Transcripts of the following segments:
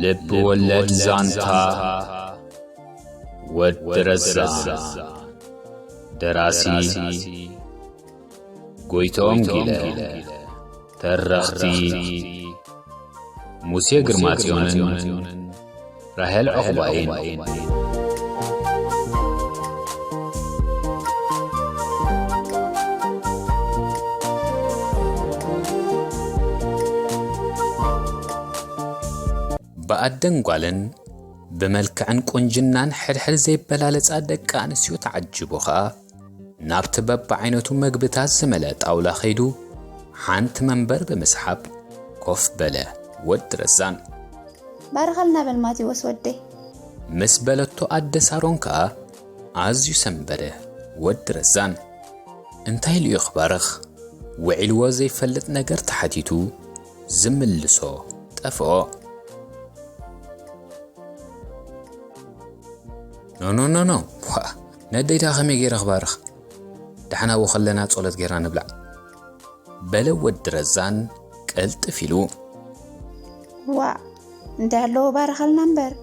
ልብ ወለድ ዛንታ ወዲ ረዛ። ደራሲ ጎይቶም ጊለ። ተረኽቲ ሙሴ ግርማጽዮንን ራሄል ዑቕባይን። ብኣደን ጓልን ብመልክዕን ቁንጅናን ሕድሕድ ዘይበላለጻ ደቂ ኣንስትዮ ተዓጂቡ ኸኣ ናብቲ በብዓይነቱ መግብታት ዝመልአ ጣውላ ከይዱ ሓንቲ መንበር ብምስሓብ ኮፍ በለ። ወዲ ረዛን ባርኸልና በል ማቴዎስ ወደይ። ምስ በለቶ ኣደ ሳሮን ከኣ ኣዝዩ ሰንበደ። ወዲ ረዛን እንታይ ኢሉ እዩ ክባርኽ? ውዒልዎ ዘይፈልጥ ነገር ተሓቲቱ ዝምልሶ ጠፍኦ። ኖ ኖ ኖ ኖ፣ ዋ፣ ነደይ ደኣ ከመይ ገይረ ክባርኽ? ደሓን ኣብኡ ከለና ጸሎት ጌርና ንብላዕ። በለ ወዲ ረዛን ቅልጥፍ ኢሉ። ዋእ፣ እንታይ ኣለዎ ባርኸልና እምበር።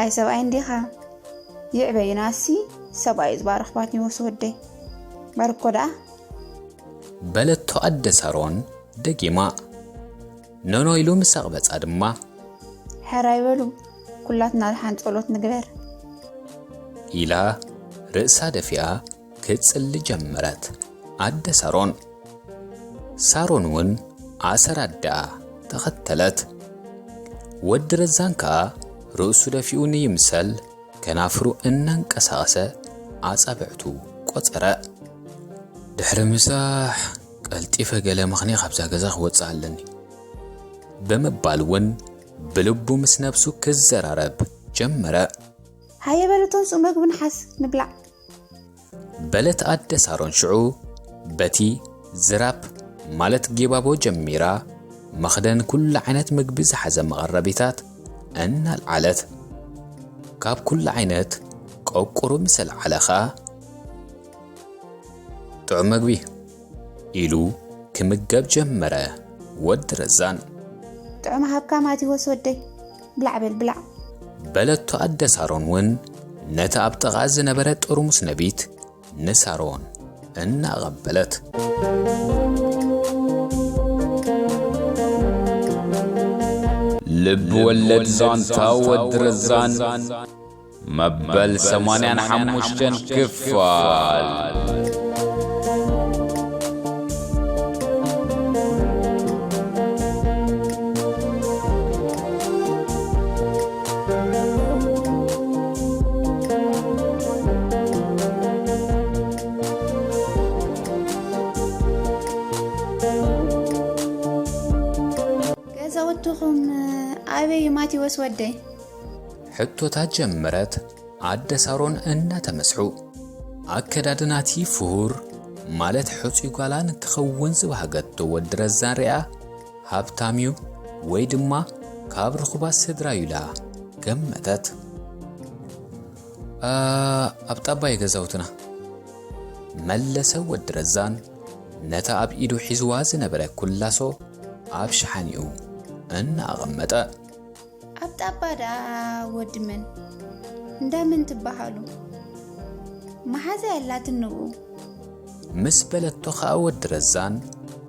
ኣይ ሰብኣይ እንዲኻ። ይዕበዩናሲ ሰብኣይ እዩ ዝባርኽ ማቴዎስ ወደይ። ባርኮ ደኣ። በለቶ ኣደ ሳሮን ደጊማ። ኖኖ ኢሉ ምስ ኣቕበጻ ድማ። ሕራይ በሉ፣ ኩላትና ደሓን ጸሎት ንግበር። ኢላ ርእሳ ደፊኣ ክትጽሊ ጀመረት። ኣደ ሳሮን። ሳሮን እውን ኣሰር ኣደኣ ተኸተለት። ወዲ ረዛን ከኣ ርእሱ ደፊኡ ንይምሰል ከናፍሩ እናንቀሳቐሰ ኣጻብዕቱ ቆጸረ። ድሕሪ ምሳሕ ቀልጢፈ ገለ ምኽንያት ካብዛ ገዛ ክወጽእ ኣለኒ። ብምባል እውን ብልቡ ምስ ነብሱ ክዘራረብ ጀመረ። ሃየ በሉ ተንስኡ መግቢ ንሓዝ ንብላዕ። በለት ኣደ ሳሮን ሽዑ በቲ ዝራብ ማለት ጊባቦ ጀሚራ መኽደን ኩሉ ዓይነት ምግቢ ዝሓዘ መቐረቢታት እናልዓለት ካብ ኩሉ ዓይነት ቆቁሩ ምስ ኣልዓለ ኸኣ ጥዑም መግቢ ኢሉ ክምገብ ጀመረ። ወዲ ረዛን ጥዑም ሃብካ ማቴዎስ ወደይ፣ ብላዕ በል ብላዕ። በለቶ ኣደ ሳሮን እውን ነቲ ኣብ ጥቓ ዝነበረ ጥርሙስ ነቢት ንሳሮን እናቐበለት። ልብ ወለድ ዛንታ ወዲ ረዛን መበል ሰማንያን ሓሙሽተን ክፋል። ገዛውትኹም ኣበይ እዩ ማቴዎስ ወደይ? ሕቶታት ጀመረት ኣደ ሳሮን እናተመስሑ። ኣከዳድናቲ ፍሁር ማለት ሕጹይ ጓላ ንክኸውን ዝበሃገቶ ወዲ ረዛን ሪኣ ሃብታም እዩ ወይ ድማ ካብ ርኹባት ስድራ እዩ ኢላ ገመተት። "ኣ፣ ኣብ ጣባ እዩ ገዛውትና" መለሰ ወዲ ረዛን ነታ ኣብ ኢዱ ሒዝዋ ዝነበረ ኩላሶ ኣብ ሸሓኒኡ እናኣቐመጠ። ኣብ ጣባ ደኣ ወዲ መን? እንዳ መን ትበሃሉ? መሓዛ ያላትን ንብኡ። ምስ በለቶ ኸኣ ወዲ ረዛን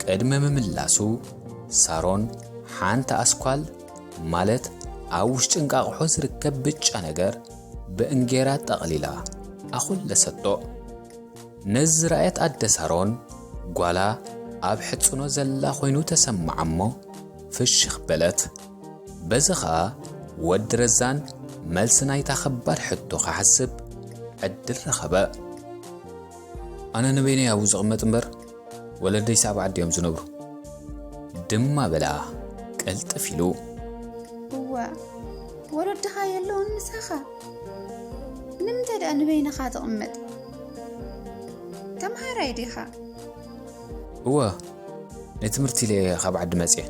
ቅድሚ ምምላሱ ሳሮን ሓንቲ ኣስኳል ማለት ኣብ ውሽጢ እንቃቕሖ ዝርከብ ብጫ ነገር ብእንጌራ ጠቕሊላ ኣኹለሰቶ። ነዚ ዝረኣየት ኣደ ሳሮን ጓላ ኣብ ሕጽኖ ዘላ ኮይኑ ተሰምዓ እሞ ፍሽኽ በለት። በዚ ኸኣ ወዲ ረዛን መልሲ ናይታ ኸባድ ሕቶ ክሓስብ ዕድል ረኸበ። ኣነ ንበይነይ ኣብኡ ዝቕመጥ እምበር ወለደይስ ኣብ ዓዲ እዮም ዝነብሩ። ድማ በላ ቅልጥፍ ኢሉ። እዋ፣ ወለድኻ የለውን ምሳኻ? ንምንታይ ደኣ ንበይንኻ ትቕመጥ? ተምሃራይ ዲኻ? እወ፣ ናይ ትምህርቲ ኢለ እየ ካብ ዓዲ መጽየ።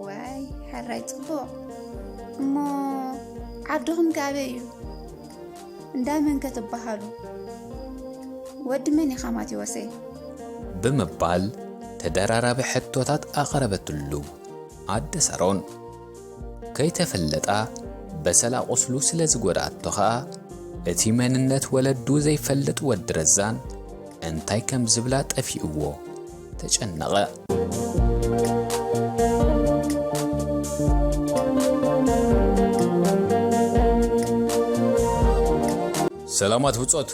ዋይ፣ ሕራይ ጽቡቕ። እሞ ዓድኹም ከ ኣበይ እዩ? እንዳ መን ከ ትበሃሉ? ወዲ መን ኢኻ ማቴዎሰይ? ብምባል ተደራራቢ ሕቶታት ኣቕረበትሉ ኣደ ሳሮን። ከይተፈለጣ በሰላ ቁስሉ ስለ ዝጎድኣቶ ኸኣ፣ እቲ መንነት ወለዱ ዘይፈልጥ ወዲ ረዛን እንታይ ከም ዝብላ ጠፊእዎ ተጨነቐ። ሰላማት ብጾት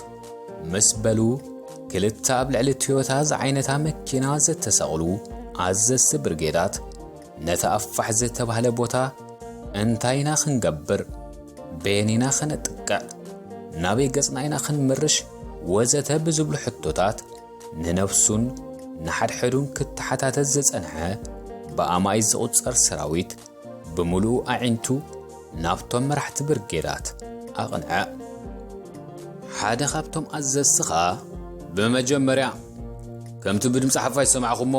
ምስ በሉ፣ ክልተ ኣብ ልዕሊ ቶዮታ ዝዓይነታ መኪና ዝተሰቕሉ ኣዘዝቲ ብርጌዳት፣ ነቲ ኣፋሕ ዝተባህለ ቦታ እንታይ ኢና ክንገብር? በየን ኢና ከነጥቅዕ? ናበይ ገጽና ኢና ክንምርሽ? ወዘተ ብዝብሉ ሕቶታት ንነብሱን ንሓድሕዱን ክተሓታተት ዝጸንሐ ብኣማኢት ዝቑጸር ሰራዊት ብምሉኡ ኣዒንቱ ናብቶም መራሕቲ ብርጌዳት ኣቕንዐ። ሓደ ካብቶም ኣዘዝቲ ኸኣ፣ ብመጀመርያ፣ ከምቲ ብድምጺ ሓፋሽ ዝሰማዕኹሞ፣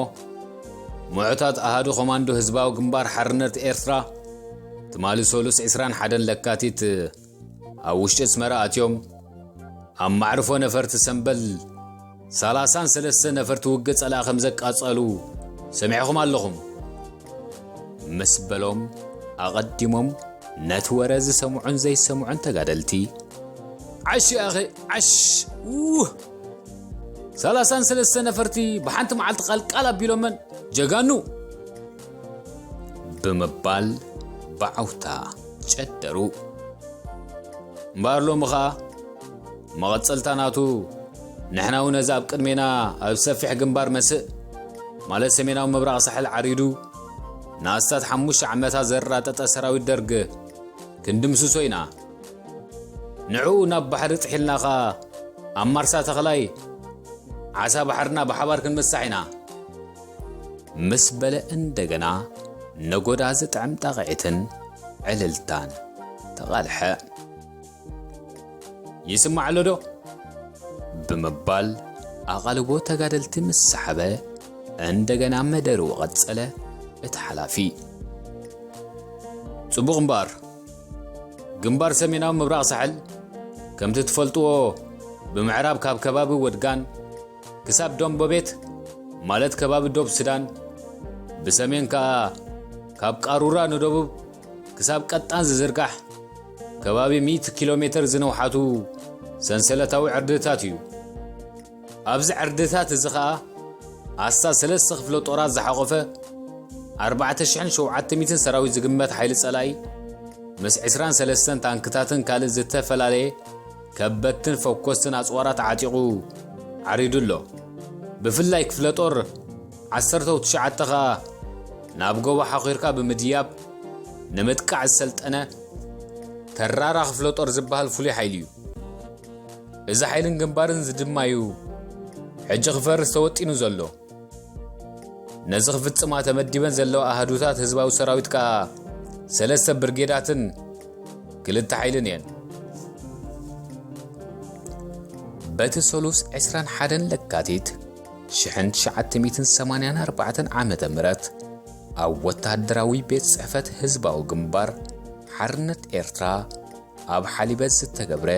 ምዑታት ኣሃዱ ኮማንዶ ህዝባዊ ግንባር ሓርነት ኤርትራ፣ ትማሊ ሰሉስ ዕስራን ሓደን ለካቲት ኣብ ውሽጢ ኣስመራ ኣትዮም፣ ኣብ ማዕርፎ ነፈርቲ ሰምበል ሰላሳን ሰለስተ ነፈርቲ ውግእ ጸላኢ ከም ዘቃጸሉ ሰሚዕኹም ኣለኹም። ምስ በሎም፣ ኣቐዲሞም ነቲ ወረ ዝሰምዑን ዘይሰምዑን ተጋደልቲ፣ ዓሽ ኣኸ፣ ዓሽ፣ ውህ! ሰላሳን ሰለስተ ነፈርቲ ብሓንቲ መዓልቲ ቃልቃል ኣቢሎመን፣ ጀጋኑ! ብምባል ብዓውታ ጨደሩ። እምበኣር ሎሚ ኸኣ መቐጸልታ ናቱ፣ ንሕና እውን ነዚ ኣብ ቅድሜና ኣብ ሰፊሕ ግንባር መስእ፣ ማለት ሰሜናዊ ምብራቕ ሳሕል ዓሪዱ፣ ንኣስታት ሓሙሽተ ዓመታት ዘራጠጠ ሰራዊት ደርግ ክንድምስሶ ኢና። ንዕኡ ናብ ባሕሪ ጥሒልና ኸኣ ኣብ ማርሳ ተኽላይ ዓሳ ባሕርና ብሓባር ክንምሳሕ ኢና። ምስ በለ እንደገና ነጎዳ ዝጥዕም ጣቕዒትን ዕልልታን ተቓልሐ። ይስማዕ ኣሎ ዶ? ብምባል ኣቓልቦ ተጋደልቲ ምስ ሰሓበ፣ እንደገና መደርኡ ቀጸለ እቲ ሓላፊ። ጽቡቕ እምበኣር፣ ግንባር ሰሜናዊ ምብራቕ ሳሕል፣ ከምቲ ትፈልጥዎ፣ ብምዕራብ ካብ ከባቢ ወድጋን ክሳብ ደምቦቤት፣ ማለት ከባቢ ዶብ ሱዳን፣ ብሰሜን ከኣ ካብ ቃሩራ ንደቡብ ክሳብ ቀጣን ዝዝርጋሕ፣ ከባቢ ሚእቲ ኪሎ ሜተር ዝንውሓቱ ሰንሰለታዊ ዕርድታት እዩ። ኣብዚ ዕርድታት እዚ ኸኣ ኣስታት ሰለስተ ክፍለ ጦራት ዝሓቖፈ ኣርባዕተ ሽሕን ሸውዓተ ሚእትን ሰራዊት ዝግመት ሓይሊ ጸላኢ ምስ ዕስራን ሰለስተን ታንክታትን ካልእ ዝተፈላለየ ከበድትን ፈኮስትን ኣጽዋራት ዓጢቑ ዓሪዱ ኣሎ። ብፍላይ ክፍለ ጦር ዓሰርተ ትሽዓተ ኸኣ ናብ ጎቦ ሓኺርካ ብምድያብ ንምጥቃዕ ዝሰልጠነ ተራራ ክፍለ ጦር ዝበሃል ፍሉይ ሓይሊ እዩ። እዚ ሓይልን ግንባርን እዚ ድማ እዩ ሕጂ ክፈርስ ተወጢኑ ዘሎ። ነዚ ክፍጽማ ተመዲበን ዘለዋ ኣሃዱታት ህዝባዊ ሰራዊት ከኣ ሰለስተ ብርጌዳትን ክልተ ሓይልን እየን። በቲ ሰሉስ ዕስራን ሓደን ለካቲት ሽሕን ትሽዓተ ሚእትን ሰማንያን ኣርባዕተን ዓመተ ምህረት ኣብ ወተሃደራዊ ቤት ጽሕፈት ህዝባዊ ግንባር ሓርነት ኤርትራ ኣብ ሓሊበት ዝተገብረ፣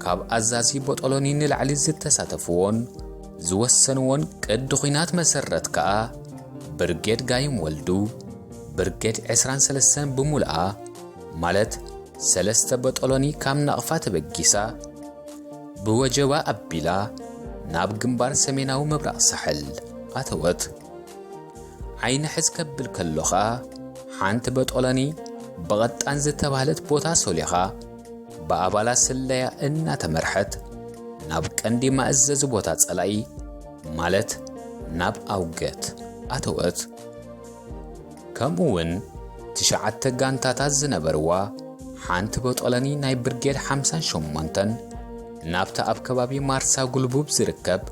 ካብ ኣዛዚ ቦጦሎኒ ንላዕሊ ዝተሳተፍዎን ዝወሰንዎን ቅዲ ኹናት መሰረት ከኣ፣ ብርጌድ ጋይም ወልዱ፣ ብርጌድ ዕስራን ሰለስተን ብምሉኣ፣ ማለት ሰለስተ ቦጦሎኒ ካብ ናቕፋ ተበጊሳ፣ ብወጀባ ኣቢላ ናብ ግንባር ሰሜናዊ ምብራቕ ሳሕል ኣተወት። ዓይኒ ሕዝ ከብል ከሎ ኸኣ፣ ሓንቲ በጦለኒ ብቐጣን ዝተባህለት ቦታ ሶሊኻ፣ ብኣባላት ስለያ እናተመርሐት፣ ናብ ቀንዲ መኣዘዚ ቦታ ጸላኢ፣ ማለት ናብ ኣውገት ኣተወት። ከምኡ እውን ትሽዓተ ጋንታታት ዝነበርዋ ሓንቲ በጦለኒ ናይ ብርጌድ ሓምሳን ሸሞንተን ናብቲ ኣብ ከባቢ ማርሳ ጉልቡብ ዝርከብ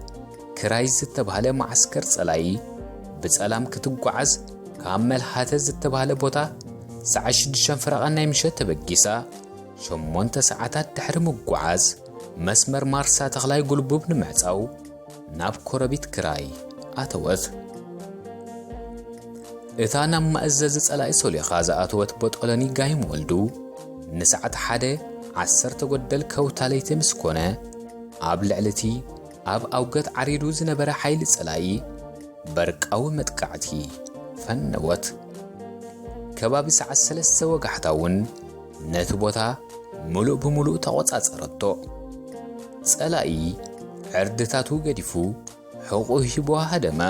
ክራይ ዝተባህለ መዓስከር ጸላኢ ብጸላም ክትጓዓዝ ካብ መልሃተ ዝተባህለ ቦታ ሰዓ ሽዱሽተ ፈረቓ ናይ ምሸት ተበጊሳ፣ ሸሞንተ ሰዓታት ድሕሪ ምጓዓዝ መስመር ማርሳ ተኽላይ ጉልቡብ ንምዕጻው ናብ ኮረቢት ክራይ ኣተወት። እታ ናብ መኣዘዚ ጸላኢ ሶሊኻ ዝኣተወት ቦጦለኒ ጋይም ወልዱ፣ ንሰዓት ሓደ ዓሰርተ ጎደል ከውታ ለይቲ ምስ ኮነ፣ ኣብ ልዕሊ እቲ ኣብ ኣውገት ዓሪዱ ዝነበረ ሓይሊ ጸላኢ በርቃዊ መጥቃዕቲ ፈነወት። ከባቢ ሰዓት ሰለስተ ወጋሕታ እውን ነቲ ቦታ ምሉእ ብምሉእ ተቖጻጸረቶ። ጸላኢ ዕርድታቱ ገዲፉ ሕቑ ሂቦ ሃደመ።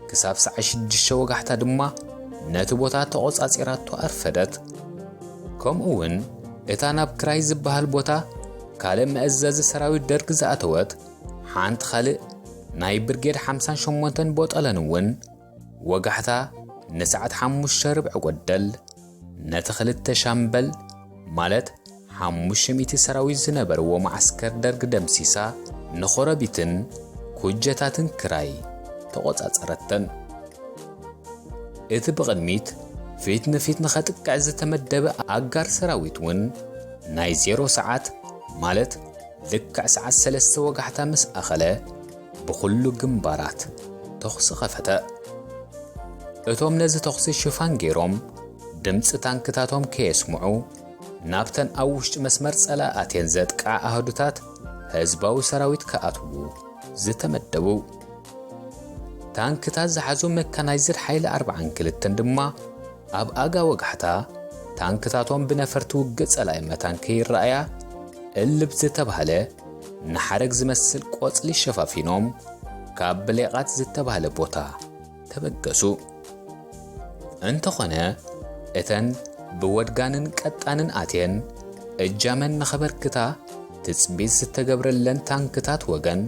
ክሳብ ሰዓት ሽዱሽተ ወጋሕታ ድማ ነቲ ቦታ ተቖጻጺራቶ ኣርፈደት። ከምኡ እውን እታ ናብ ክራይ ዝበሃል ቦታ ካልእ መእዘዚ ሰራዊት ደርግ ዝኣተወት ሓንቲ ካልእ ናይ ብርጌድ ሓምሳን ሸሞንተን ቦጠለን እውን ወጋሕታ ንሰዓት ሓሙሽተ ርብዒ ጎደል ነቲ ክልተ ሻምበል ማለት ሓሙሽተ ሚእቲ ሰራዊት ዝነበርዎ መዓስከር ደርግ ደምሲሳ ንኾረቢትን ኩጀታትን ክራይ ተቖጻጸረተን። እቲ ብቕድሚት ፊት ንፊት ንኸጥቅዕ ዝተመደበ ኣጋር ሰራዊት እውን ናይ ዜሮ ሰዓት ማለት ልክዕ ሰዓት ሰለስተ ወጋሕታ ምስ ኣኸለ ብኹሉ ግንባራት ተኹሲ ኸፈተ። እቶም ነዚ ተኹሲ ሽፋን ገይሮም ድምፂ ታንክታቶም ከየስምዑ ናብተን ኣብ ውሽጢ መስመር ጸላኢ ኣትየን ዘጥቅዓ ኣህዱታት ህዝባዊ ሰራዊት ክኣትዉ ዝተመደቡ። ታንክታት ዝሓዙ መካናይዝድ ሓይሊ ኣርብዓን ክልተን ድማ ኣብ ኣጋ ወጋሕታ ታንክታቶም ብነፈርቲ ውግእ ጸላኢ መታን ከይረኣያ እልብ ዝተባህለ ንሓረግ ዝመስል ቆጽሊ ሸፋፊኖም ካብ ብሌቓት ዝተባህለ ቦታ ተበገሱ። እንተኾነ እተን ብወድጋንን ቀጣንን ኣትየን እጃመን ንኸበርክታ ትጽቢት ዝተገብረለን ታንክታት ወገን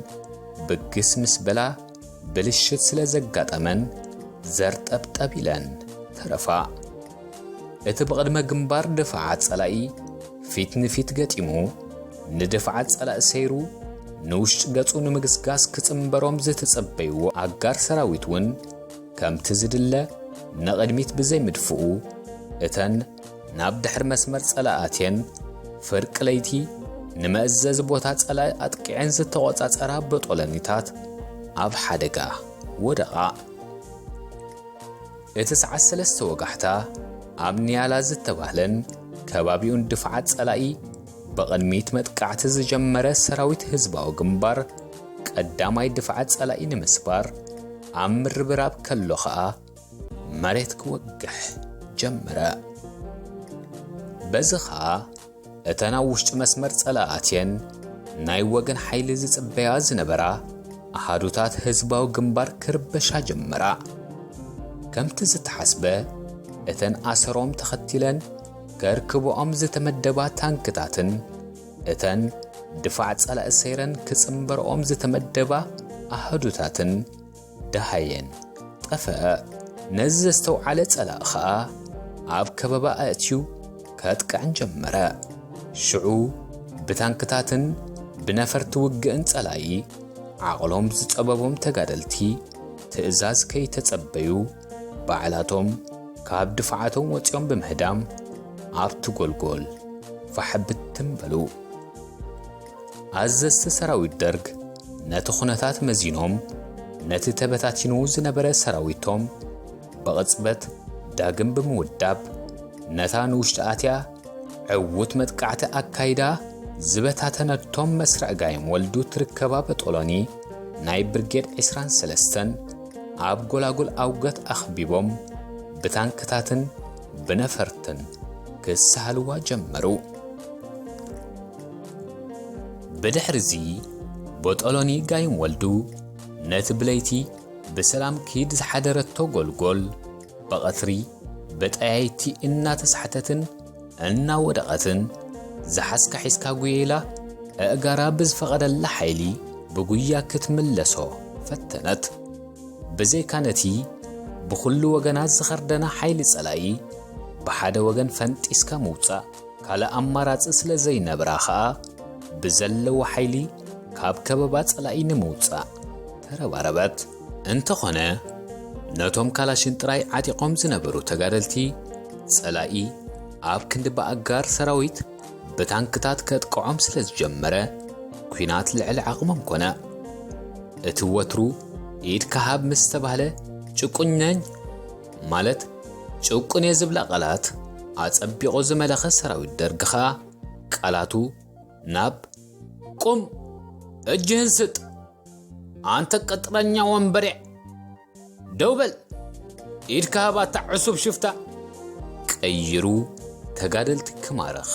ብግስ ምስ በላ ብልሽት ስለ ዘጋጠመን ዘርጠብጠብ ኢለን ተረፋ። እቲ ብቕድመ ግንባር ድፋዓት ጸላኢ ፊት ንፊት ገጢሙ ንድፋዓት ጸላኢ ሰይሩ ንውሽጢ ገጹ ንምግስጋስ ክጽንበሮም ዝተጸበይዎ ኣጋር ሰራዊት እውን ከምቲ ዝድለ ንቕድሚት ብዘይምድፍኡ እተን ናብ ድሕር መስመር ጸላኢ ኣትየን ፍርቂ ለይቲ ንመእዘዚ ቦታ ጸላኢ ኣጥቂዐን ዝተቖጻጸራ በጦለኒታት ኣብ ሓደጋ ወደቓ። እቲ ሰዓት ሰለስተ ወጋሕታ ኣብ ኒያላ ዝተባህለን ከባቢኡን ድፋዓት ጸላኢ ብቕድሚት መጥቃዕቲ ዝጀመረ ሰራዊት ህዝባዊ ግንባር ቀዳማይ ድፋዓት ጸላኢ ንምስባር ኣብ ምርብራብ ከሎ ኸኣ መሬት ክወግሕ ጀመረ። በዚ ኸኣ እተን ኣብ ውሽጢ መስመር ጸላኢ ኣትየን ናይ ወገን ሓይሊ ዝጽበያ ዝነበራ ኣሃዱታት ህዝባዊ ግንባር ክርበሻ ጀመራ። ከምቲ ዝተሓስበ እተን ኣሰሮም ተኸቲለን ከርክብኦም ዝተመደባ ታንክታትን እተን ድፋዕ ጸላኢ ሰይረን ክጽንበርኦም ዝተመደባ ኣሃዱታትን ደሃየን ጠፍአ። ነዚ ዘስተውዓለ ጸላኢ ኸኣ ኣብ ከበባ ኣእትዩ ከጥቅዕን ጀመረ። ሽዑ ብታንክታትን ብነፈርቲ ውግእን ጸላኢ ዓቕሎም ዝጸበቦም ተጋደልቲ ትእዛዝ ከይተጸበዩ ባዕላቶም ካብ ድፍዓቶም ወጺኦም ብምህዳም ኣብቲ ጎልጎል ፋሕ ብትን በሉ። ኣዘዝቲ ሰራዊት ደርግ ነቲ ኩነታት መዚኖም ነቲ ተበታቲኑ ዝነበረ ሰራዊቶም ብቕጽበት ዳግም ብምውዳብ ነታ ንውሽጢ ኣትያ ዕዉት መጥቃዕቲ ኣካይዳ ዝበታተነቶም መስርዕ ጋይም ወልዱ ትርከባ በጦሎኒ ናይ ብርጌድ ዕስራን ሰለስተን ኣብ ጎላጉል ኣውገት ኣኽቢቦም ብታንክታትን ብነፈርትን ክሳሃልዋ ጀመሩ። ብድሕርዚ ቦጦሎኒ ጋይም ወልዱ ነቲ ብለይቲ ብሰላም ኪድ ዝሓደረቶ ጎልጎል ብቐትሪ ብጠያይቲ እናተሳሕተትን እናወደቐትን ዝሓዝካ ሒዝካ ጉየ ኢላ ኣእጋራ ብዝፈቐደላ ሓይሊ ብጉያ ክትምለሶ ፈተነት። ብዘይካ ነቲ ብኹሉ ወገናት ዝኸርደና ሓይሊ ጸላኢ ብሓደ ወገን ፈንጢስካ ምውጻእ ካልእ ኣማራጺ ስለ ዘይነብራ ኸኣ ብዘለዎ ሓይሊ ካብ ከበባ ጸላኢ ንምውጻእ ተረባረበት። እንተኾነ ነቶም ካላሽን ጥራይ ዓጢቖም ዝነበሩ ተጋደልቲ ጸላኢ ኣብ ክንዲ ብኣጋር ሰራዊት ብታንክታት ከጥቅዖም ስለ ዝጀመረ ኲናት ልዕሊ ዓቕሞም ኮነ። እቲ ወትሩ ኢድካ ሃብ ምስ ተባህለ ጭቁነኝ ማለት ጭቁን እየ ዝብላ ቃላት ኣጸቢቑ ዝመለኸ ሰራዊት ደርግ ኸኣ ቃላቱ ናብ ቁም እጅህን ስጥ ኣንተ ቅጥረኛ ወንበዴ ደው በል ኢድካ ሃብ ኣታ ዕሱብ ሽፍታ ቀይሩ ተጋደልቲ ክማርኽ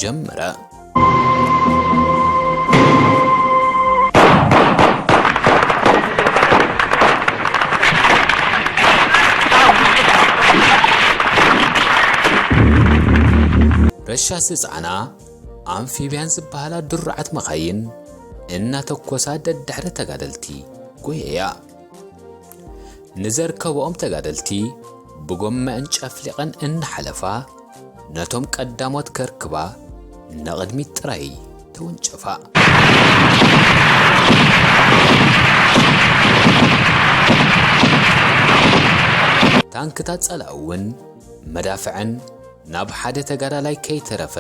ጀመረ። ረሻሽ ዝጸዓና ኣምፊብያን ዝበሃላ ድሩዓት መኻይን እናተኮሳ ደድሕሪ ተጋደልቲ ጎየያ። ንዘርከብኦም ተጋደልቲ ብጎመአን ጨፍሊቐን እናሓለፋ፣ ነቶም ቀዳሞት ከርክባ ንቕድሚት ጥራይ ተወንጨፋ። ታንክታት ጸላኢ እውን መዳፍዐን ናብ ሓደ ተጋዳላይ ከይተረፈ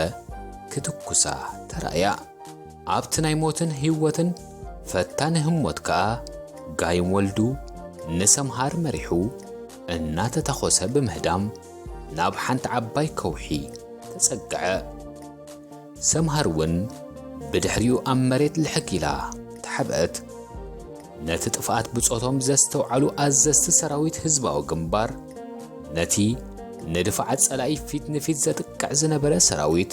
ክትኩሳ ተራእያ። ኣብቲ ናይ ሞትን ህይወትን ፈታኒ ህሞት ከኣ፣ ጋይም ወልዱ ንሰምሃር መሪሑ እናተታኾሰ ብምህዳም ናብ ሓንቲ ዓባይ ከውሒ ተጸግዐ። ሰምሃር እውን ብድሕሪኡ ኣብ መሬት ልሕግ ኢላ ተሓብአት። ነቲ ጥፍኣት ብጾቶም ዘስተውዓሉ ኣዘዝቲ ሰራዊት ህዝባዊ ግንባር፣ ነቲ ንድፋዓት ጸላኢ ፊት ንፊት ዘጥቅዕ ዝነበረ ሰራዊት፣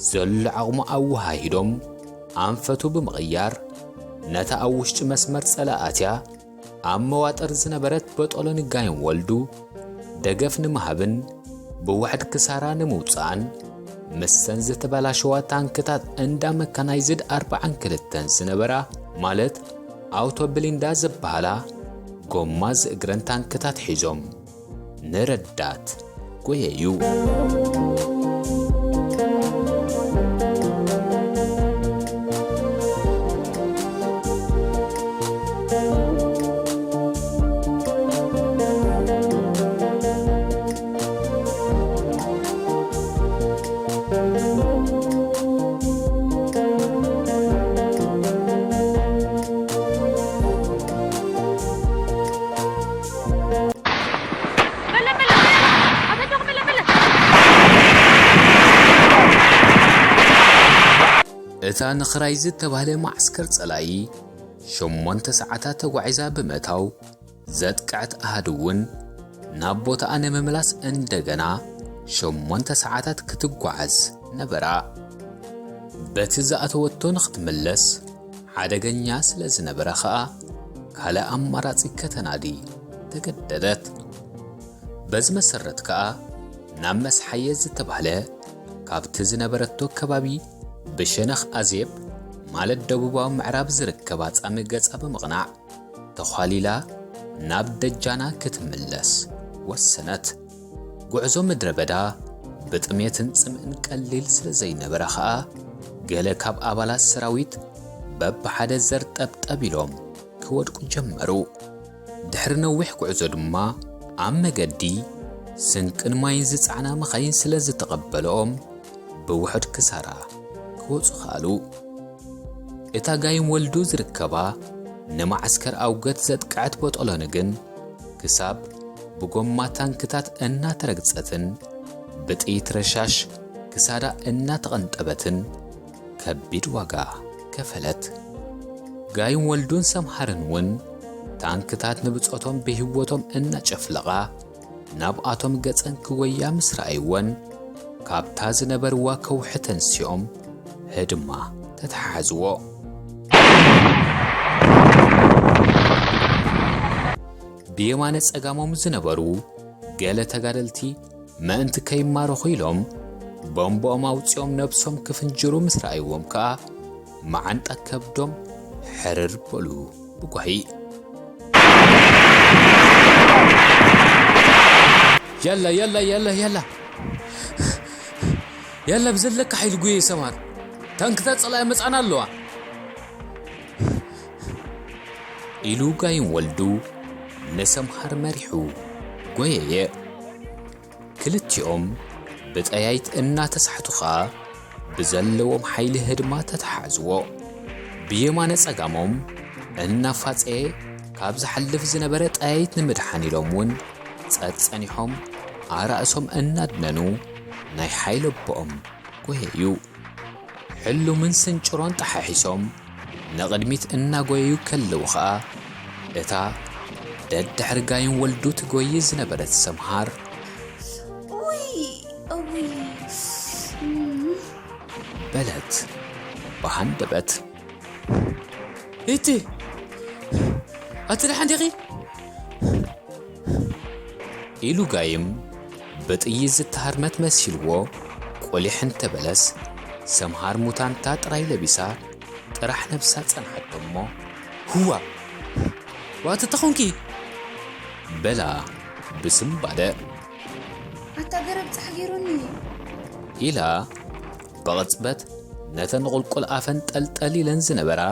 ዘሎ ዓቕሙ ኣወሃሂዶም ኣንፈቱ ብምቕያር፣ ነታ ኣብ ውሽጢ መስመር ጸላኢ ኣትያ ኣብ መዋጥር ዝነበረት በጦሎኒ ጋይም ወልዱ ደገፍ ንምሃብን ብውሕድ ክሳራ ንምውጻእን፣ ምስተን ዝተበላሸዋ ታንክታት እንዳ መካናይዝድ ኣርብዓን ክልተን ዝነበራ፣ ማለት ኣውቶ ብሊንዳ ዝበሃላ፣ ጎማ ዝእግረን ታንክታት ሒዞም ንረዳት ጎየዩ። እታ ንኽራይ ዝተባህለ መዓስከር ጸላኢ ሸሞንተ ሰዓታት ተጓዒዛ ብምእታው፣ ዘጥቅዐት ኣሃዱ እውን ናብ ቦታኣ ንምምላስ እንደገና ሸሞንተ ሰዓታት ክትጓዓዝ ነበራ። በቲ ዝኣተወቶ ንኽትምለስ ሓደገኛ ስለ ዝነበረ ኸኣ፣ ካልእ ኣማራጺ ከተናዲ ተገደደት። በዚ መሰረት ከኣ፣ ናብ መስሓየ ዝተባህለ፣ ካብቲ ዝነበረቶ ከባቢ ብሸነኽ ኣዜብ፣ ማለት ደቡባዊ ምዕራብ ዝርከብ ኣጻሚ ገጻ ብምቕናዕ፣ ተዃሊላ ናብ ደጃና ክትምለስ ወሰነት። ጉዕዞ ምድረ በዳ ብጥሜትን ጽምእን ቀሊል ስለ ዘይነበረ ኸኣ፣ ገለ ካብ ኣባላት ሰራዊት በብሓደ ዘርጠብጠብ ኢሎም ክወድቁ ጀመሩ። ድሕሪ ነዊሕ ጉዕዞ ድማ፣ ኣብ መገዲ ስንቅን ማይን ዝጸዓና መኻይን ስለ ዝተቐበለኦም፣ ብውሑድ ክሳራ ክወጹ ከኣሉ። እታ ጋይም ወልዱ ዝርከባ ንማዕስከር ኣውገት ዘጥቅዐት ቦጦሎኒ ግን፣ ክሳብ ብጎማ ታንክታት እናተረግጸትን ብጥይት ረሻሽ ክሳዳ እናተቐንጠበትን፣ ከቢድ ዋጋ ከፈለት። ጋይም ወልዱን ሰምሃርን እውን ታንክታት ንብጾቶም ብህይወቶም እናጨፍለቓ ናብኣቶም ገጸን ክጎያ ምስ ረኣይወን፣ ካብታ ዝነበርዋ ከውሒ ተንሲኦም ህድማ ተተሓሓዝዎ። ብየማነ ጸጋሞም ዝነበሩ ገለ ተጋደልቲ ምእንቲ ከይማረኹ ኢሎም፣ ቦምቦኦም ኣውጺኦም ነብሶም ክፍንጅሩ ምስ ረኣይዎም ከኣ፣ መዓንጣ ከብዶም ሕርር በሉ ብጓሂ። ያላ፣ ያላ፣ ያላ፣ ያላ። ያላ፣ ብዘለካ ሓይሊ ጉየ ሰማር። ታንክታት ጸላኢ መጻና ኣለዋ። ኢሉ ጋይም ወልዱ ንሰምሃር መሪሑ ጎየየ። ክልቲኦም ብጠያይት እናተሳሕቱ ኸኣ ብዘለዎም ሓይሊ ህድማ ተተሓዝዎ። ብየማነ ጸጋሞም እናፋጸየ ካብ ዝሓልፍ ዝነበረ ጠያይት ንምድሓን ኢሎም እውን ጸጸኒሖም ኣራእሶም እናድነኑ ናይ ሓይሊ ኣቦኦም ጎየዩ። ሕሉምን ስንጭሮን ጠሓሒሶም ንቕድሚት እናጎየዩ ከለዉ ኸኣ፣ እታ ደድሕሪ ጋይም ወልዱ ትጎዪ ዝነበረት ሰምሃር፣ ኡይ! በለት ብሃንደበት። እቲ ኣቲ ደሓን ዲኺ? ኢሉ ጋይም ብጥይት ዝተሃርመት መሲልዎ። ቆሊሕ እንተበለስ ሰምሃር ሙታንታ ጥራይ ለቢሳ ጥራሕ ነብሳ ጸንሓቶ እሞ፣ "ህዋ! ዋቲ ተኾንኪ?" በላ ብስምባደ። ኣታ ገረብ ጻሕ ገይሩኒ። ኢላ ብቕጽበት ነተን ቁልቁል ኣፈን ጠልጠል ኢለን ዝነበራ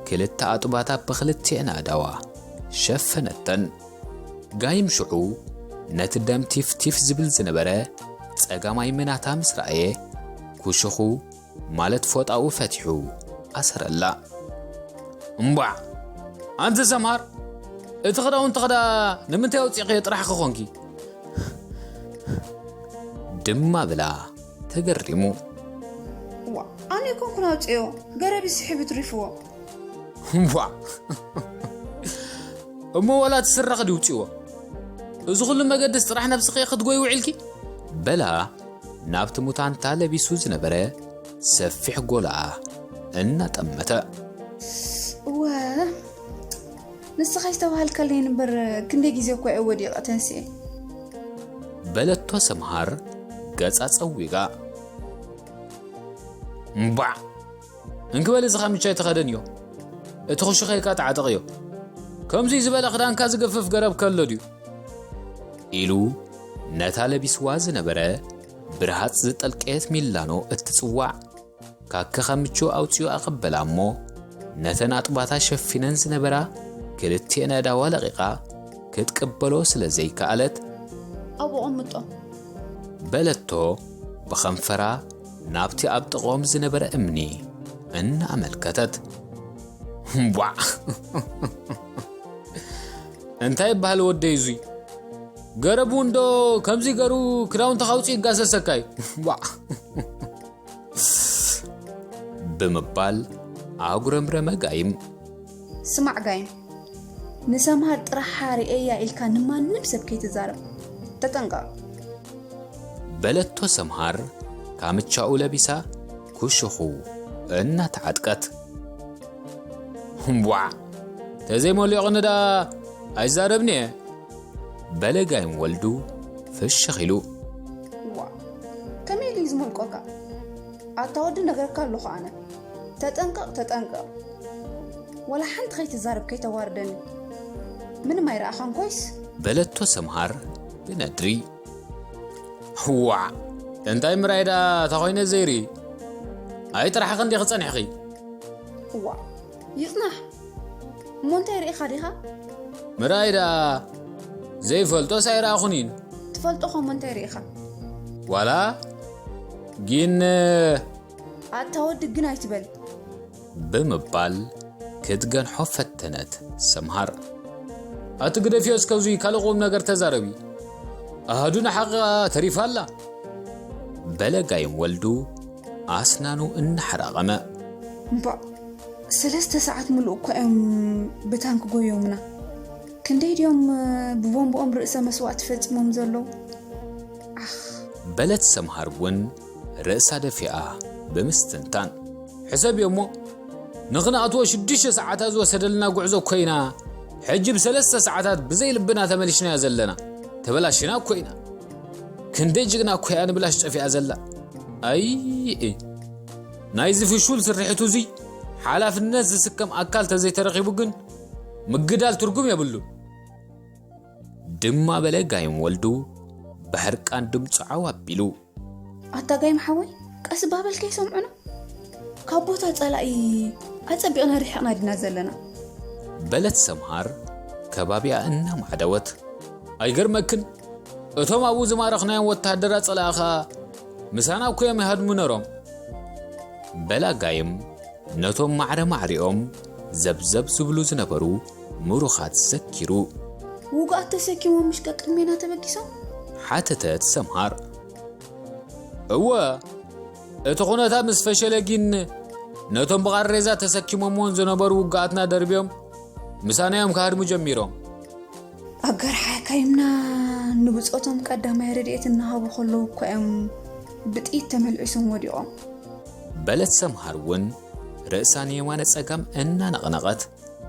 ክልተ ኣጡባታ ብኽልቲኤን ኣእዳዋ ሸፈነተን። ጋይም ሽዑ ነቲ ደም ቲፍ ቲፍ ዝብል ዝነበረ ጸጋማይ ምናታ ምስ ረኣየ፣ ኩሽኹ ማለት ፎጣኡ ፈቲሑ ኣሰረላ። "እምቧዕ! ኣንቲ ሰምሃር፣ እቲ ክዳውንቲ ኸዳ ንምንታይ ኣውጺእኽዮ ጥራሕ ክኾንኪ?" ድማ ብላ ተገሪሙ። "ዋ፣ ኣነ ኣይኮንኩን ኣውጺኦ፣ ገረብ ስሒቡ ትሪፍዎ። ዋ! እሞ ዋላ እቲ ስረኺ ድዩ ውጺዎ? እዚ ኩሉ መገድስ ጥራሕ ነብስኺ ክትጎይ ውዒልኪ?" በላ ናብቲ ሙታንታ ለቢሱ ዝነበረ ሰፊሕ ጎላኣ እናጠመተ። "እወ፣ ንስኻ ይስተባሃልካለይ እምበር ክንደይ ግዜ እኮ እየ ወዲቐ ተንስኤ?" በለቶ ሰምሃር ገጻ ጸዊጋ። "እምቧዕ! እንክበል እዚ ኸምቻይ ተኸደንዮ፣ እቲ ክሹኸይካ ተዓጠቕዮ። ከምዚ ዝበለ ክዳንካ ዝገፍፍ ገረብ ከሎ ድዩ?" ኢሉ ነታ ለቢስዋ ዝነበረ ብርሃጽ ዝጠልቀየት ሚላኖ እትጽዋዕ ካከ ኸምቹ ኣውጺኡ ኣቐበላ እሞ፣ ነተን ኣጥባታ ሸፊነን ዝነበራ ክልቲኤን ኣእዳዋ ለቒቓ ክትቅበሎ ስለ ዘይከኣለት፣ "ኣብኡ ቐምጦ" በለቶ ብኸንፈራ ናብቲ ኣብ ጥቕኦም ዝነበረ እምኒ እናኣመልከተት። "እምቧዕ! እንታይ ይበሃል ወደይ እዙይ? ገረቡ እንዶ ከምዚ ገሩ ክዳውንትኻ ኣውፂኡ ይጋሰሰካ እዩ። እምቧዕ!" ብምባል ኣጉረምረመ ጋይም። "ስማዕ ጋይም፣ ንሰምሃር ጥራሓ ርእየያ ኢልካ ንማንም ሰብ ከይትዛረብ። ተጠንቀቕ!" በለቶ ሰምሃር ካምቻኡ ለቢሳ ኩሽኹ እናተዓጥቀት። "እምቧዕ! ተዘይመሊቑኒ ደኣ ኣይዛረብን እየ!" በለ ጋይም ወልዱ ፍሽኽ ኢሉ። "ዋ፣ ከመይ ኢሉ እዩ ዝመልቆካ? ኣታ ወዲ ነገርካ ኣለኹ ኣነ። ተጠንቀቕ፣ ተጠንቀቕ። ወላ ሓንቲ ከይትዛረብ ከይተዋርደኒ። ምንም ኣይረኣኻን ኮይስ?" በለቶ ሰምሃር ብነድሪ። "ዋዕ! እንታይ ምርኣይ ደኣ ተኾይነ ዘይርኢ? ኣይ ጥራሕኺ እንዲኺ ጸኒሕኺ?" "ዋዕ! ይጽናሕ! እሞ እንታይ ርኢኻ ዲኻ?" "ምርኣይ ደኣ ዘይፈልጦስ ኣይረኣኹን ኢን። ትፈልጦ ኸሞ እንታይ ርኢኻ?" "ዋላ ግን" "ኣታ ወዲ ግን ኣይትበል!" ብምባል ክትገንሖ ፈተነት ሰምሃር። "ኣቲ ግደፍዮ እስከ እዙይ ካልእ ቁም ነገር ተዛረቢ። ኣሃዱ ንሓቕኣ ተሪፋ ኣላ!" በለ ጋይም ወልዱ ኣስናኑ እናሓራቐመ። "እምቧእ፣ ሰለስተ ሰዓት ምሉእ እኳ እዮም ብታንክ ጎዮምና። ክንደይ ድዮም ብቦምብኦም ርእሰ መስዋእቲ ፈጺሞም ዘለዉ? ዓኽ!" በለት ሰምሃር እውን ርእሳ ደፊኣ ብምስትንታን። "ሕሰብዮ እሞ፣ ንኽንኣትዎ ሽዱሽተ ሰዓታት ዝወሰደልና ጉዕዞ እኮ ኢና፣ ሕጂ ብሰለስተ ሰዓታት ብዘይ ልብና ተመሊሽናዮ ዘለና። ተበላሽና እኮ ኢና። ክንደይ ጅግና እኮ እያ ንብላሽ ጠፊኣ ዘላ። ኣይ፣ ናይዚ ፍሹል ስርሒቱ እዙይ ሓላፍነት ዝስከም ኣካል ተዘይተረኺቡ ግን ምግዳል ትርጉም የብሉን!" ድማ በለ ጋይም ወልዱ ብሕርቃን ድምፁ ዓው ኣቢሉ። "ኣታ ጋይም ሓወይ፣ ቀስ ባበልካ ይሰምዑና። ካብ ቦታ ጸላኢ ኣጸቢቕና ርሒቕና ዲና ዘለና?" በለት ሰምሃር ከባቢኣ እናማዕደወት። "ኣይገርመክን፣ እቶም ኣብኡ ዝማረኽናዮም ወተሃደራት ጸላኢ ኸኣ ምሳና እኮ እዮም ይሃድሙ ነሮም!" በላ ጋይም ነቶም ማዕረ ማዕሪኦም ዘብዘብ ዝብሉ ዝነበሩ ምሩኻት ዘኪሩ። "ውጉኣት ተሰኪሞም ምሽ ቀቅድሜና ተበጊሶም?" ሓተተት ሰምሃር። "እወ፣ እቲ ኩነታት ምስ ፈሸለ ግን ነቶም ብቓሬዛ ተሰኪሞምዎም ዝነበሩ ውጉኣትና ደርብዮም ምሳና እዮም ክሃድሙ ጀሚሮም።" "ኣጋር ሓካይምና ንብጾቶም ቀዳማይ ረድኤት እናሃቡ ከለዉ እኳ እዮም ብጥይት ተመልዒሶም ወዲቖም።" በለት ሰምሃር እውን ርእሳ ንየማነ ጸጋም እናነቕነቐት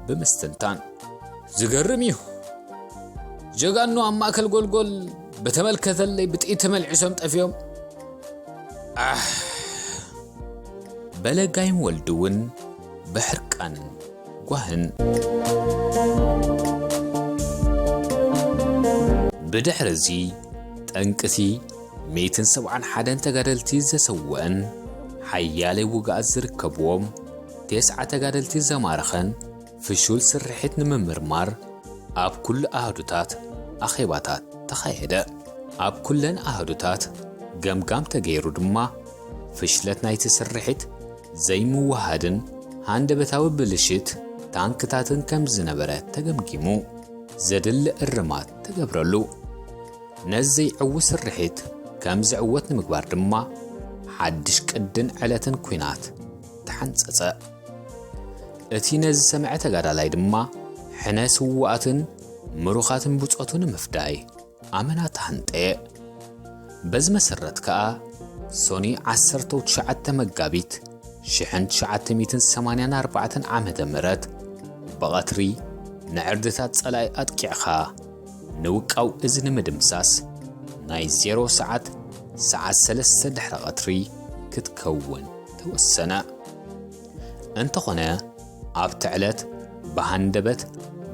ብምስትንታን። ዝገርም እዩ። ጀጋኑ ኣብ ማእከል ጎልጎል ብተመልከተለይ ብጥይት ተመልዒሶም ጠፊኦም። ኣሕ! በለ ጋይም ወልዱ እውን ብሕርቃንን ጓህን። ብድሕሪ እዚ ጠንቅቲ ሚእትን ሰብዓን ሓደን ተጋደልቲ ዘሰወአን ሓያለይ ውግኣት ዝርከብዎም ተስዓ ተጋደልቲ ዘማረኸን ፍሹል ስርሒት ንምምርማር ኣብ ኩሉ ኣሃዱታት ኣኼባታት ተኻየደ። ኣብ ኩለን ኣሃዱታት ገምጋም ተገይሩ ድማ ፍሽለት ናይቲ ስርሒት ዘይምውሃድን ሃንደበታዊ ብልሽት ታንክታትን ከም ዝነበረ ተገምጊሙ ዘድሊ እርማት ተገብረሉ። ነዚ ዘይዕዉ ስርሒት ከም ዝዕወት ንምግባር ድማ ሓድሽ ቅድን ዕለትን ኲናት ተሓንጸጸ። እቲ ነዚ ዝሰምዐ ተጋዳላይ ድማ ሕነ ስዉኣትን ምሩኻትን ብጾቱ ንምፍዳይ ኣመና ተሃንጠየ። በዚ መሰረት ከኣ ሶኒ ዓሰርተ ትሽዓተ መጋቢት ሽሕን ትሽዓተ ሚእትን ሰማንያን ኣርባዕተን ዓመተ ምህረት ብቐትሪ ንዕርድታት ጸላኢ ኣጥቂዕኻ ንውቃው እዚ ንምድምሳስ ናይ ዜሮ ሰዓት፣ ሰዓት ሰለስተ ድሕሪ ቐትሪ ክትከውን ተወሰነ። እንተኾነ፣ ኣብቲ ዕለት ብሃንደበት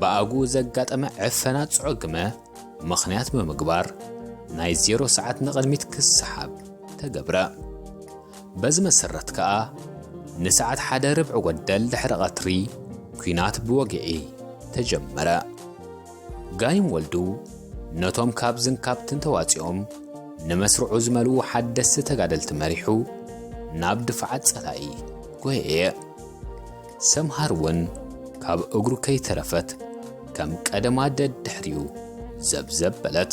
ብኣግኡ ዘጋጠመ ዕፈና ጽዑግመ ምኽንያት ብምግባር፣ ናይ ዜሮ ሰዓት ንቕድሚት ክሰሓብ ተገብረ። በዚ መሰረት ከኣ፣ ንሰዓት ሓደ ርብዒ ጎደል ድሕሪ ቐትሪ፣ ኲናት ብወግዒ ተጀመረ። ጋይም ወልዱ፣ ነቶም ካብዝን ካብትን ተዋጺኦም ንመስርዑ ዝመልኡ ሓደስቲ ተጋደልቲ መሪሑ፣ ናብ ድፋዓት ጸላኢ ጎየየ። ሰምሃር እውን ካብ እግሩ ከይተረፈት፣ ከም ቀደማ ደድሕሪኡ ዘብዘብ በለት።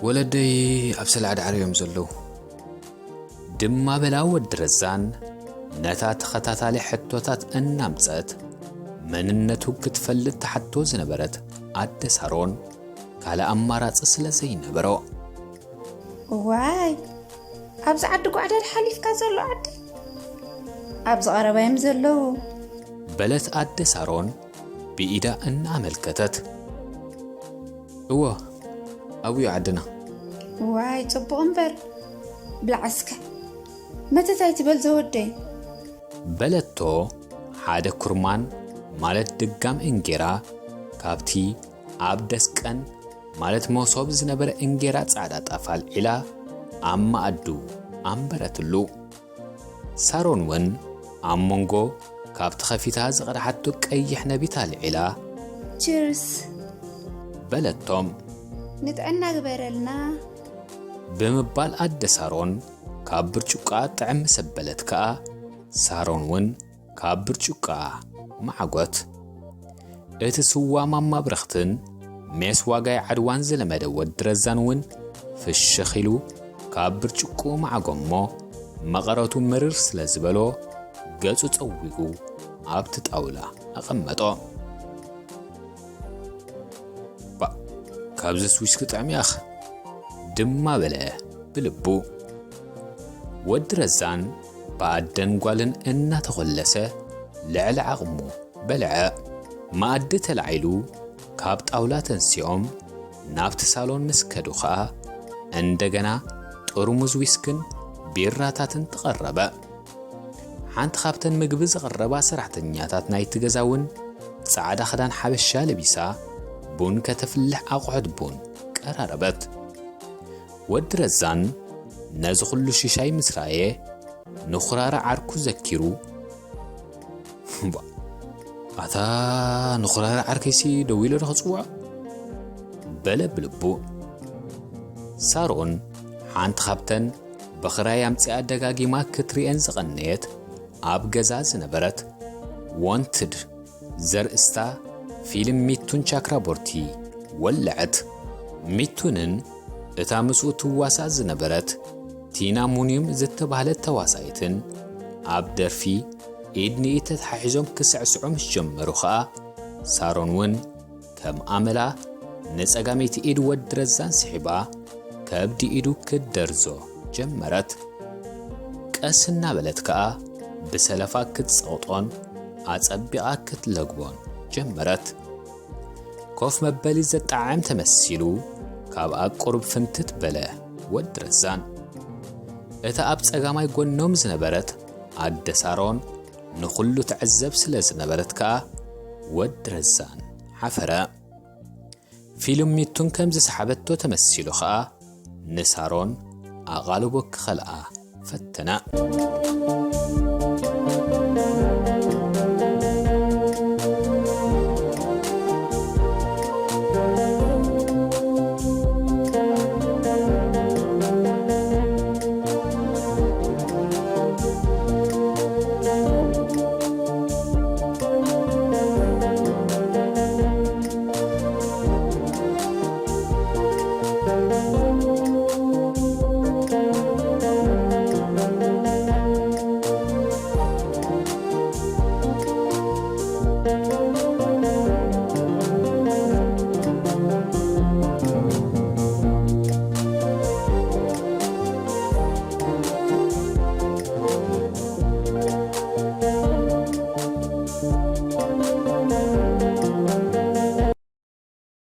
ወለደይ ኣብ ሰላዕዳዕር እዮም ዘለዉ። ድማ በላ ወዲ ረዛን ነታ ተኸታታሊ ሕቶታት እናምጸት መንነቱ ክትፈልጥ ትሓቶ ዝነበረት ኣደ ሳሮን ካልእ ኣማራጺ ስለ ዘይነበሮ። እዋይ፣ ኣብዚ ዓዲ ጓዕዳድ ሓሊፍካ ዘሎ ዓዲ? ኣብዚ ቀረባ እዮም ዘለዉ። በለት ኣደ ሳሮን ብኢዳ እናኣመልከተት። እወ፣ ኣብኡ እዩ ዓድና። እዋይ፣ ጽቡቕ እምበር። ብላዕ እስከ። መተት ኣይትበል ዘወደይ። በለቶ ሓደ ኩርማን ማለት ድጋም እንጌራ ካብቲ ኣብ ደስቀን ማለት መሶብ ዝነበረ እንጌራ ጻዕዳ ጣፍ ኣልዒላ ኣብ መኣዱ ኣንበረትሉ። ሳሮን እውን ኣብ መንጎ ካብቲ ከፊታ ዝቐድሓቶ ቀይሕ ነቢት ኣልዒላ፣ ቺርስ! በለቶም። ንጥዕና ግበረልና! ብምባል ኣደ ሳሮን ካብ ብርጭቆኣ ጥዕም ምስ ኣበለት ከኣ፣ ሳሮን እውን ካብ ብርጭቆኣ መዓጎት። እቲ ስዋ ማማ ብረኽትን ሜስ ዋጋይ ዓድዋን ዝለመደ ወዲ ረዛን እውን ፍሽኽ ኢሉ ካብ ብርጭቆኡ መዓጎ እሞ፣ መቐረቱ ምርር ስለ ዝበሎ፣ ገጹ ጸዊጉ ኣብቲ ጣውላ ኣቐመጦ። ባእ፣ ካብዝስ ዊስኪ ጥዕም ያኽ፣ ድማ በለ ብልቡ። ወዲ ረዛን ብኣደን ጓልን እናተኾለሰ ልዕሊ ዓቕሙ በልዐ። መኣዲ ተላዒሉ ካብ ጣውላ ተንሲኦም ናብቲ ሳሎን ምስ ከዱ ኸኣ፣ እንደገና ጥርሙዝ ዊስክን ቢራታትን ተቐረበ። ሓንቲ ካብተን ምግቢ ዘቕረባ ሰራሕተኛታት ናይቲ ገዛ እውን ጻዕዳ ክዳን ሓበሻ ለቢሳ፣ ቡን ከተፍልሕ ኣቑሑት ቡን ቀራረበት። ወዲ ረዛን ነዚ ኹሉ ሽሻይ ምስ ረኣየ፣ ንኹራራ ዓርኩ ዘኪሩ፣ "እምቧእ፣ ኣታ ንኹራራ ዓርከይሲ ደዊለ ዶ ክጽውዖ?" በለ ብልቡ። ሳሮን ሓንቲ ካብተን ብኽራይ ኣምጺኣ ደጋጊማ ክትርእየን ዝቐነየት ኣብ ገዛ ዝነበረት ወንትድ ዘርእስታ ፊልም ሚቱን ቻክራቦርቲ ወለዐት። ሚቱንን እታ ምስኡ ትዋሳእ ዝነበረት ቲና ሙኒም ዝተባህለት ተዋሳኢትን ኣብ ደርፊ ኢድ ንኢድ ተተሓሒዞም ክስዕስዑ ምስ ጀመሩ ኸኣ፣ ሳሮን እውን ከም ኣመላ ንጸጋመይቲ ኢድ ወዲ ረዛን ስሒባ ከብዲ ኢዱ ክትደርዞ ጀመረት። ቀስ እናበለት ከኣ ብሰለፋ ክትጸቕጦን ኣጸቢቓ ክትለግቦን ጀመረት። ኮፍ መበሊ ዘጠዓዕም ተመሲሉ ካብኣ ቁሩብ ፍንትት በለ ወዲ ረዛን። እታ ኣብ ጸጋማይ ጎኖም ዝነበረት ኣደ ሳሮን ንኹሉ ትዕዘብ ስለ ዝነበረት ከኣ ወዲ ረዛን ሓፈረ። ፊልም ሚቱን ከም ዝሰሓበቶ ተመሲሉ ኸኣ ንሳሮን ኣቓልቦ ክኸልኣ ፈተነ።